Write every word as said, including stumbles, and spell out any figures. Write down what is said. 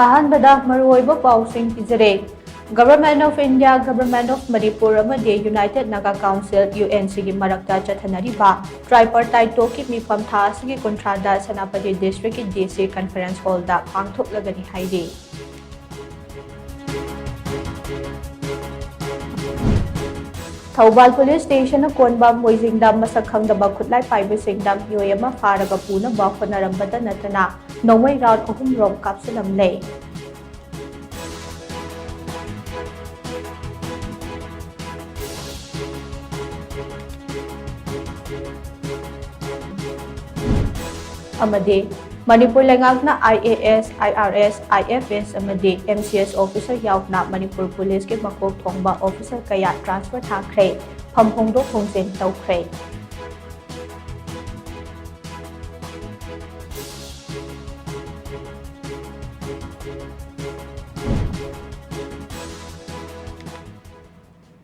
ꯑꯍꯥꯟꯕꯗ ꯃꯔꯨꯑꯣꯏꯕ ꯄꯥꯎꯁꯤꯡ ꯄꯤꯖꯔꯦ꯫ Government of India, Government of Manipur ꯑꯃꯗꯤ United Naga Council, UNCꯒꯤ ꯃꯔꯛꯇ ꯆꯠꯊꯅꯔꯤꯕ tripartite talkꯀꯤ ꯃꯤꯐꯝ ꯊꯥ ꯑꯁꯤꯒꯤ ꯀꯨꯟꯊ꯭ꯔꯥꯗ ꯁꯦꯅꯥꯄꯇꯤ districtꯀꯤ DC conference hallꯗ ꯄꯥꯡꯊꯣꯛꯂꯒꯅꯤ ꯍꯥꯏꯔꯤ꯫ ꯊꯧꯕꯥꯜ police stationꯅ ꯀꯣꯟꯕ ꯃꯣꯏꯖꯤꯡꯗ ꯃꯁꯛ ꯈꯪꯗꯕ ꯈꯨꯠꯂꯥꯏ ꯄꯥꯏꯕꯁꯤꯡꯅ ꯃꯤꯑꯣꯏ ꯑꯃ ꯐꯥꯔꯒ ꯄꯨꯅꯕ ꯍꯣꯠꯅꯔꯝꯕꯗ ꯅꯠꯇꯅ ꯅꯣꯡꯃꯩ round ꯑꯍꯨꯝ ꯔꯣꯝ ꯀꯥꯞꯁꯤꯜꯂꯝꯂꯦ꯫ ꯑꯃꯗꯤ ꯃꯅꯤꯄꯨꯔ ꯂꯩꯉꯥꯛꯅ IAS, IRS, IFS ꯑꯃꯗꯤ MCS officer ꯌꯥꯎꯅ ꯃꯅꯤꯄꯨꯔ policeꯀꯤ ꯃꯀꯣꯛ ꯊꯣꯡꯕ officer ꯀꯌꯥ transfer ꯊꯥꯈ꯭ꯔꯦ, ꯐꯝ ꯍꯣꯡꯗꯣꯛ ꯍꯣꯡꯖꯤꯟ ꯇꯧꯈ꯭ꯔꯦ꯫